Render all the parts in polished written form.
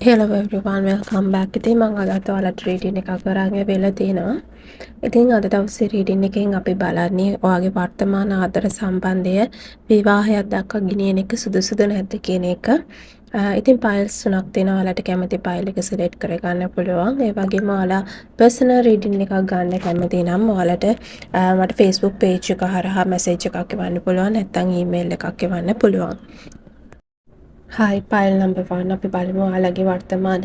Hello everyone, welcome back. ඉතින් මං අදත් ඔයාලට රීඩින් එකක් අරන් ඇවිල්ලා තියෙනවා. ඉතින් අද දවසේ රීඩින් එකෙන් අපි බලන්නේ ඔයාගේ වර්තමාන ආදර සම්බන්ධය විවාහයක් දක්වා ගෙනියන එක සුදුසුද නැද්ද කියන එක. ඉතින් පයිල්ස් තුනක් තියෙනවා. ඔයාලට කැමති පයිල් එක සිලෙක්ට් කරගන්න පුළුවන්. ඒ වගේම ඔයාලා පර්සනල් රීඩින් එකක් ගන්න කැමති නම් ඔයාලට මට Facebook page එක හරහා මැසේජ් එකක් එවන්න පුළුවන්. නැත්නම් ඊමේල් එකක් එවන්න පුළුවන්. හයි පයිල් නම්බර් 1, අපි බලමු ඔයාලගේ වර්තමාන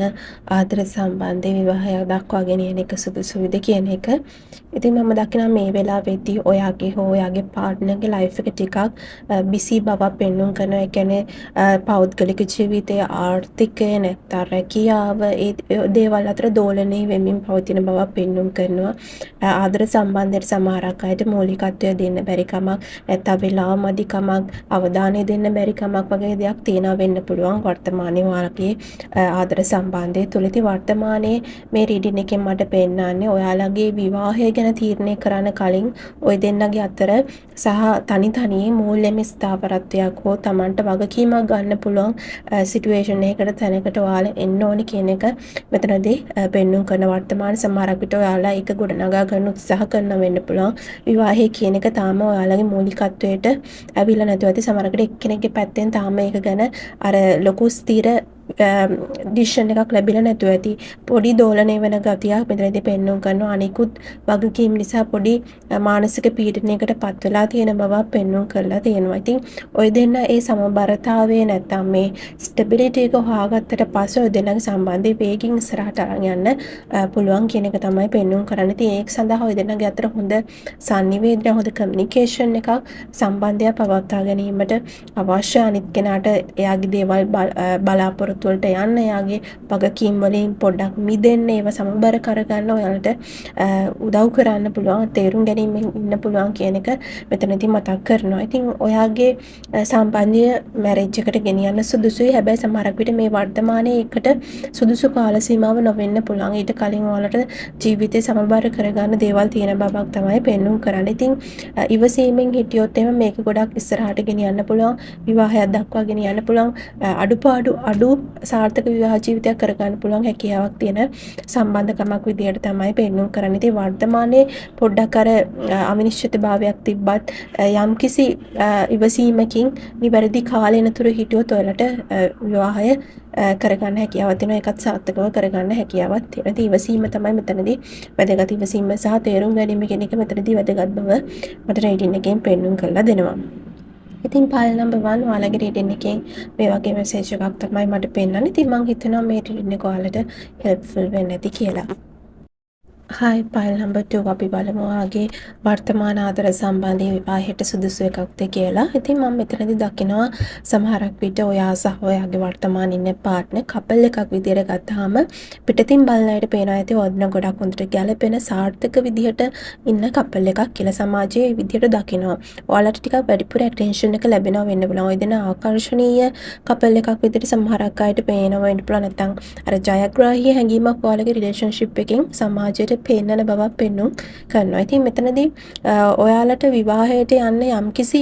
ආදර සම්බන්ධය විවාහය දක්වා ගෙනියන එක සුදුසුයිද කියන එක. ඉතින් මම දකිනවා මේ වෙලාවේදී ඔයාගේ හෝ ඔයාගේ පාර්ට්නර්ගේ ලයිෆ් එක ටිකක් බිසි බවක් පෙන්නුම් කරනවා. ඒ කියන්නේ පෞද්ගලික ජීවිතය, ආර්ථිකය, නැත්නම් රැකියාව, ඒ දේවල් අතර දෝලනය වෙමින් පවතින බවක් පෙන්නුම් කරනවා. ආදර සම්බන්ධයට සමහරක් අයට මූලිකත්වය දෙන්න බැරි කමක්, නැත්නම් වෙලාව මදිකමක්, අවධානය දෙන්න බැරි කමක් වගේ දෙයක් තියෙනවා වෙන්න පුළුවන් වර්තමානයේ ඔයාලගේ ආදර සම්බන්ධය තුළ. ඉතින් වර්තමානයේ මේ රීඩින් එකෙන් මට පෙන්නන්නේ ඔයාලගේ විවාහය ගැන තීරණය කරන්න කලින් ඔය දෙන්නගේ අතර සහ තනි තනියේ මූල්‍යමය ස්ථාවරත්වයක් හෝ තමන්ට වගකීමක් ගන්න පුළුවන් සිටුේෂන් එකකට, තැනකට ඔයාලා එන්න ඕනි කියන එක මෙතනදී පෙන්නුම් කරන. වර්තමාන සමහරක් විට ඔයාලා ඒක ගොඩනගා ගන්න උත්සාහ කරන වෙන්න පුළුවන්. විවාහය කියන එක තාම ඔයාලගේ මූලිකත්වයට ඇවිල්ලා නැතුව ඇති. සමහරකට එක්කෙනෙක්ගේ පැත්තෙන් තාම ඒක ගැන අර ලොකු ස්ථිර ඩිසිෂන් එකක් ලැබිලා නැතුව ඇති. පොඩි දෝලනය වෙන ගතියක් මෙතනදී පෙන්නුම් කරනවා. අනිකුත් වගකීම් නිසා පොඩි මානසික පීඩනයකට පත් වෙලා තියෙන බවක් පෙන්නුම් කරලා තියෙනවා. ඉතින් ඔය දෙන්න ඒ සමබරතාවය නැත්තම් මේ ස්ටෙබිලිටි එක හොයාගත්තට පස්සේ ඔය දෙන්නගේ සම්බන්ධය වේගින් ඉස්සරහට අරන් යන්න පුළුවන් කියන එක තමයි පෙන්නුම් කරන්නේ. ඉතින් ඒක සඳහා ඔය දෙන්නගේ අතර හොඳ සන්නිවේදනය, හොඳ කමියුනිකේෂන් එකක්, සම්බන්ධයක් පවත්වා ගැනීමට අවශ්‍ය. අනිත් කෙනාට එයාගේ දේවල් බලාපොරොත්තු වලට යන්න, එයාගේ වගකීම් වලින් පොඩ්ඩක් මිදෙන්න, ඒව සමබර කරගන්න ඔයාලට උදව් කරන්න පුළුවන්, තේරුම් ගැනීමෙන් ඉන්න පුළුවන් කියන එක මෙතනදී මතක් කරනවා. ඉතින් ඔයාගේ සම්බන්ධය මැරේජ් එකට ගෙනියන්න සුදුසුයි. හැබැයි සමහරක් විට මේ වර්තමානයේ ඒකට සුදුසු කාල සීමාව නොවෙන්න පුළුවන්. ඊට කලින් ඔයාලට ජීවිතේ සමබර කරගන්න දේවල් තියෙන බවක් තමයි පෙන්නුම් කරන්නේ. ඉතින් ඉවසීමෙන් හිටියොත් එහෙම මේක ගොඩක් ඉස්සරහට ගෙනියන්න පුළුවන්. විවාහයක් දක්වා ගෙනියන්න පුළුවන්. අඩුපාඩු අඩු සාර්ථක විවාහ ජීවිතයක් කරගන්න පුළුවන් හැකියාවක් තියෙන සම්බන්ධකමක් විදියට තමයි පෙන්නුම් කරන්නේ. ඉතින් වර්තමානයේ පොඩ්ඩක් අර අවිනිශ්චිතභාවයක් තිබ්බත් යම්කිසි ඉවසීමකින් නිවැරදි කාලය තුර හිටියොත් ඔයාලට විවාහය කරගන්න හැකියාවක් තියෙනවා. ඒකත් සාර්ථකව කරගන්න හැකියාවක් තියෙනවා. ඉතින් ඉවසීම තමයි මෙතනදී වැදගත්. ඉවසීම සහ තේරුම් ගැනීම කියන එක මෙතනදී වැදගත් බව මට රීඩින් එකෙන් පෙන්නුම් කරලා දෙනවා. ඉතින් පයිල් නම්බර් 1, ඔයාලගේ රීඩින් එකෙන් මේ වගේ මැසේජ් එකක් තමයි මට පෙන්නන්නේ. ඉතින් මං හිතනවා මේ රීඩින් එක ඔයාලට හෙල්ප්ෆුල් වෙන්න ඇති කියලා. හයි පයිල් නම්බර් 2, අපි බලමු ඔයාගේ වර්තමාන ආදර සම්බන්ධය විවාහයට සුදුසු එකක්ද කියලා. ඉතින් මම මෙතනදී දකිනවා සමහරක් විට ඔයා සහ ඔයාගේ වර්තමාන ඉන්න පාර්ට්නර් කපල් එකක් විදියට ගත්තාම පිටතින් බලන අයට පේනවා ඇති ඔය දෙන්නා ගොඩක් හොඳට ගැළපෙන, සාර්ථක විදිහට ඉන්න කපල් එකක් කියලා සමාජයේ ඒ විදිහට දකිනවා. ඔයාලට ටිකක් වැඩිපුර ඇටෙන්ෂන් එක ලැබෙනවා වෙන්න පුළුවන්. ඔය දෙන්නා ආකර්ෂණීය කපල් එකක් විදිහට සමහරක් අයට පේනවා වෙන්න පුළුවන්. නැත්නම් අර ජයග්‍රාහී හැඟීමක් ඔයාලගේ රිලේෂන්ෂිප් එකෙන් සමාජයට පෙන්නන බවක් පෙන්නුම් කරනවා. ඉතින් මෙතනදී ඔයාලට විවාහයට යන්න යම්කිසි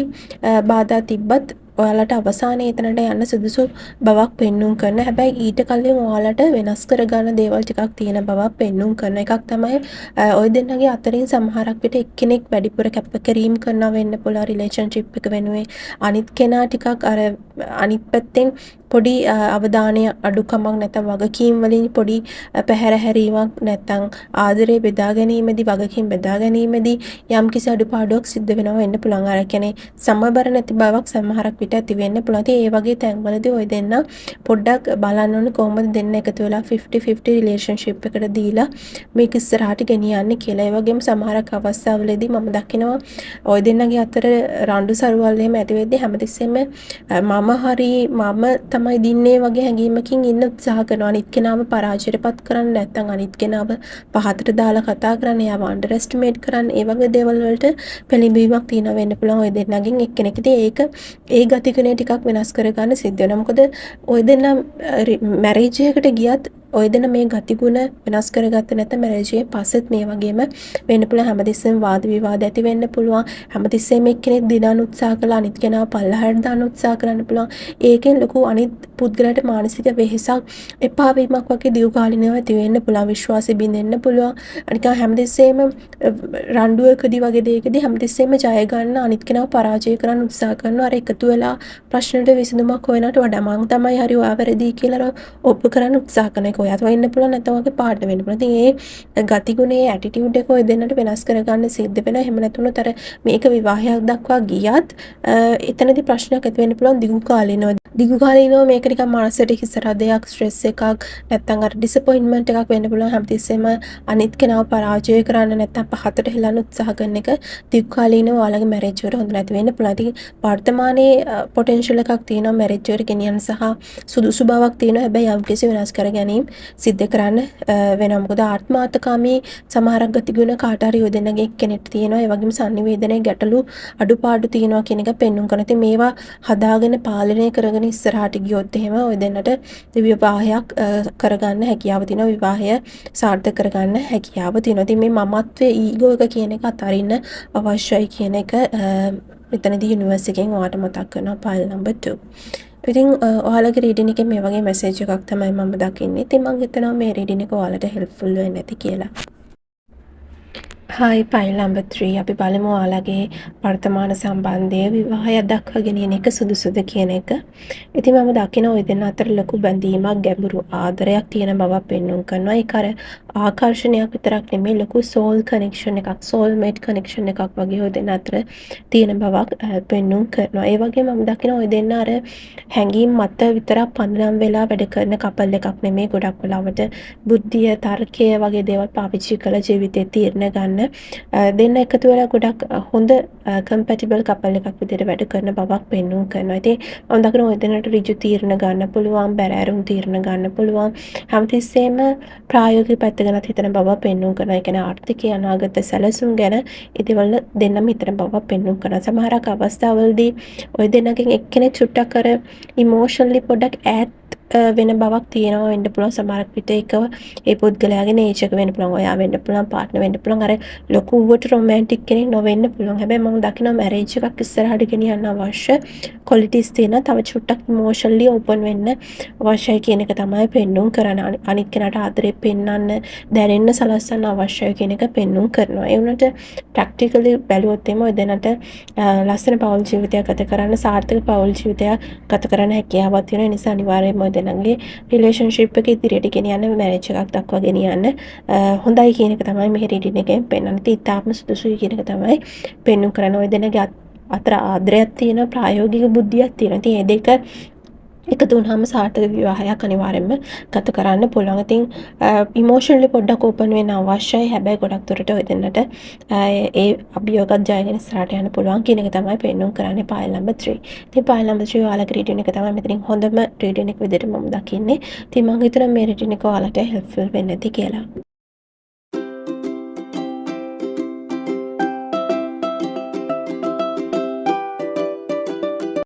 බාධා තිබ්බත් ඔයාලට අවසානයේ එතනට යන්න සුදුසු බවක් පෙන්නුම් කරනවා. හැබැයි ඊට කලින් ඔයාලට වෙනස් කරගන්න දේවල් ටිකක් තියෙන බවක් පෙන්නුම් කරන එකක් තමයි ඔය දෙන්නගේ අතරින් සමහරක් විට එක්කෙනෙක් වැඩිපුර කැපකිරීම් කරනවා වෙන්න පුළුවන් රිලේෂන්ෂිප් එක වෙනුවෙන්. අනිත් කෙනා ටිකක් අර අනිත් පැත්තෙන් පොඩි අවධානය අඩුකමක්, නැත්නම් වගකීම් වලින් පොඩි පැහැර හැරීමක්, නැත්නම් ආදරය බෙදා ගැනීමේදී, වගකීම් බෙදා ගැනීමේදී යම්කිසි අඩුපාඩුවක් සිද්ධ වෙනවා වෙන්න පුළුවන්. අර කියන්නේ සමබර නැති බවක් සමහරක් විට ඇති වෙන්න පුළුවන්. ඉතින් ඒ වගේ තැන්වලදී ඔය දෙන්න පොඩ්ඩක් බලන්න ඕනේ කොහොමද දෙන්න එකතු වෙලා 50-50 රිලේෂන්ෂිප් එකට දීලා මේක ඉස්සරහට ගෙනියන්නේ කියලා. ඒ වගේම සමහරක් අවස්ථාවලදී මම දකිනවා ඔය දෙන්නගේ අතර රණ්ඩු සරුවල් එහෙම ඇති වෙද්දී හැමතිස්සෙම මම හරි, මම තමයි දින්නේ වගේ හැඟීමකින් ඉන්න උත්සාහ කරනවා. අනිත් කෙනාව පරාජයට පත් කරන්න, නැත්නම් අනිත් කෙනාව පහතට දාලා කතා කරන්න, එයාව අන්ඩර් එස්ටිමේට් කරන්න, ඒ වගේ දේවල් වලට පෙළඹවීමක් තියෙනවා වෙන්න පුළුවන් ඔය දෙන්නගෙන් එක්කෙනෙක්. ඉතින් ඒක ඒ ගතිගුණය ටිකක් වෙනස් කරගන්න සිද්ධ වෙනවා. මොකද ඔය දෙන්නා මැරේජ් එකකට ගියත් ඔය දෙන මේ ගතිගුණ වෙනස් කරගත්තේ නැත්නම් මැරේජ් එකෙන් පස්සෙත් මේ වගේම වෙන්න පුළුවන්. හැමතිස්සෙම වාද විවාද ඇති වෙන්න පුළුවන්. හැමතිස්සෙම එක්කෙනෙක් දිනන්න උත්සාහ කරලා අනිත් කෙනාව පල්ලෙහාට දාන්න උත්සාහ කරන්න පුළුවන්. ඒකෙන් ලොකු අනිත් පුද්ගලයාට මානසික වෙහෙසක්, එපා වීමක් වගේ දීර්ඝකාලීනව ඇති වෙන්න පුළුවන්. විශ්වාසය බිඳෙන්න පුළුවන්. අනික හැමතිස්සෙම රණ්ඩුවකදී වගේ දෙයකදී හැමතිස්සෙම ජය ගන්න, අනිත් කෙනාව පරාජය කරන්න උත්සාහ කරනවා. අර එකතු වෙලා ප්‍රශ්නට විසඳුමක් හොයනවට වඩා මං තමයි හරි, ඔයා වැරදි කියලා අර ඔප්පු කරන්න උත්සාහ කරන එක. ඔයාත් වෙන්න පුළුවන්, නැත්නම් ඔයාගේ පාර්ට්නර් වෙන්න පුළුවන්. ඉතින් ඒ ගතිගුණේ ඇටිටියුඩ් එක ඔය දෙන්නට වෙනස් කරගන්න සිද්ධ වෙනවා. එහෙම නැතුනොත් අර මේක විවාහයක් දක්වා ගියත් එතනදී ප්‍රශ්නයක් ඇති වෙන්න පුළුවන් දිගු කාලීනව. දිගු කාලීනව මේක නිකන් මනසට හිස රදයක්, ස්ට්‍රෙස් එකක්, නැත්නම් අර ඩිසපොයින්ට්මන්ට් එකක් වෙන්න පුළුවන්. හැමතිස්සෙම අනිත් කෙනාව පරාජය කරන්න, නැත්නම් පහතට හෙලන්න උත්සාහ කරන එක දිගු කාලීනව ඔයාලගේ මැරේජ් එකට හොඳ නැති වෙන්න පුළුවන්. ඉතින් වර්තමානයේ පොටෙන්ෂල් එකක් තියෙනවා මැරේජ් එකට ගෙනියන්න සහ සුදුසු බවක් තියෙනවා. හැබැයි යම්කිසි වෙනස් කර ගැනීම සිද්ධ කරන්න වෙනවා. මොකද ආත්මාර්ථකාමී සමහරක් ගතිගුණ කාට හරි ඔය දෙන්නගේ එක්කෙනෙක්ට තියෙනවා. ඒ වගේම සන්නිවේදනයේ ගැටලු, අඩුපාඩු තියෙනවා කියන එක පෙන්නුම් කරනවා. ඉතින් මේවා හදාගෙන පාලනය කරගෙන ඉස්සරහට ගියොත් එහෙම ඔය දෙන්නට විවාහයක් කරගන්න හැකියාව තියෙනවා. විවාහය සාර්ථක කරගන්න හැකියාව තියෙනවා. ඉතින් මේ මමත්වයේ, ඊගෝ එක කියන එක අතහරින්න අවශ්‍යයි කියන එක මෙතනදී යුනිවර්ස් එකෙන් ඔයාට මතක් කරනවා, පයිල් නම්බර් 2. ඉතින් ඔයාලගේ රීඩින් එකෙන් මේ වගේ මැසේජ් එකක් තමයි මම දකින්නේ. ඉතින් මං හිතනවා මේ රීඩින් එක ඔයාලට හෙල්ප්ෆුල් වෙන්න ඇති කියලා. හායි පයිල් නම්බර් 3, අපි බලමු ඔයාලගේ වර්තමාන සම්බන්ධය විවාහයක් දක්වා ගෙනියන එක සුදුසුද කියන එක. ඉතින් මම දකින ඔය දෙන්න අතර ලොකු බැඳීමක්, ගැඹුරු ආදරයක් තියෙන බවක් පෙන්නුම් කරනවා. ඒක අර ආකර්ෂණයක් විතරක් නෙමෙයි, ලොකු සෝල් කනෙක්ෂන් එකක්, සෝල් මේට් කනෙක්ෂන් එකක් වගේ ඔය දෙන්න අතර තියෙන බවක් පෙන්නුම් කරනවා. ඒ වගේම මම දකින ඔය දෙන්න අර හැඟීම් මත විතරක් පදනම් වෙලා වැඩ කරන කපල් එකක් නෙමෙයි. ගොඩක් වෙලාවට බුද්ධිය, තර්කය වගේ දේවල් පාවිච්චි කරලා ජීවිතේ තීරණ ගන්න, දෙන්න එකතු වෙලා ගොඩක් හොඳ කම්පැටිබල් කපල් එකක් විදිහට වැඩ කරන බවක් පෙන්නුම් කරනවා. ඉතින් මම දකිනවා ඔය දෙන්නට ඍජු තීරණ ගන්න පුළුවන්, බැරෑරුම් තීරණ ගන්න පුළුවන්. හැමතිස්සෙම ප්‍රායෝගික පැත්ත ගැනත් හිතන බව පෙන්නුම් කරනවා. ඒ කියන්නේ ආර්ථිකය, අනාගත සැලසුම් ගැන ඒ දේවල් දෙන්නම හිතන බවක් පෙන්නුම් කරනවා. සමහරක් අවස්ථාවලදී ඔය දෙන්නගෙන් එක්කෙනෙක් චුට්ටක් අර ඉමෝෂනලි පොඩ්ඩක් ඈත් වෙන බවක් තියෙනවා වෙන්න පුළුවන්. සමහරක් විට ඒක ඒ පුද්ගලයාගේ නේචර් එක වෙන්න පුළුවන්. ඔයා වෙන්න පුළුවන්, පාර්ට්නර් වෙන්න පුළුවන්. අර ලොකුවට රොමැන්ටික් කෙනෙක් නොවෙන්න පුළුවන්. හැබැයි මම දකිනවා මැරේජ් එකක් ඉස්සරහට ගෙනියන්න අවශ්‍ය ක්වොලිටිස් තියෙනවා. තව චුට්ටක් ඉමෝෂනලි ඕපන් වෙන්න අවශ්‍යයි කියන එක තමයි පෙන්නුම් කරන්නේ. අනිත් කෙනාට ආදරේ පෙන්වන්න, දැනෙන්න සලස්සන්න අවශ්‍යයි කියන එක පෙන්නුම් කරනවා. ඒ වුණාට ප්‍රැක්ටිකලි බැලුවොත් එහෙම ඔය දෙන්නට ලස්සන පවුල් ජීවිතයක් ගත කරන්න, සාර්ථක පවුල් ජීවිතයක් ගත කරන්න හැකියාවක් තියෙනවා. ඒ නිසා අනිවාර්යයෙන්ම ඔය දෙන්නගේ රිලේෂන්ෂිප් එක ඉදිරියට ගෙනියන්න, මැරේජ් එකක් දක්වා ගෙනියන්න හොඳයි කියන එක තමයි මේ රීඩින් එකෙන් පෙන්වන්නේ. ඉතින් ඉතාම සුදුසුයි කියන එක තමයි පෙන්නුම් කරන්නේ. ඔය දෙන්නගේ අතර ආදරයක් තියෙනවා, ප්‍රායෝගික බුද්ධියක් තියෙනවා. ඉතින් මේ දෙක එකතු වුනහම සාර්ථක විවාහයක් අනිවාර්යයෙන්ම ගත කරන්න පුළුවන්. ඉතින් ඉමෝෂනලි පොඩ්ඩක් ඕපන් වෙන්න අවශ්‍යයි. හැබැයි ගොඩක් දුරට ඔය දෙන්නට ඒ අභියෝගත් ජයගෙන ඉස්සරහට යන්න පුළුවන් කියන එක තමයි පෙන්නුම් කරන්නේ, පයිල් නම්බර් 3. ඉතින් පයිල් නම්බර් 3, ඔයාලගේ රීඩින් එක තමයි මෙතනින් හොඳම රීඩින් එක විදිහට මම දකින්නේ. ඉතින් මං හිතනවා මේ රීඩින් එක ඔයාලට හෙල්ප්ෆුල් වෙන්න ඇති කියලා.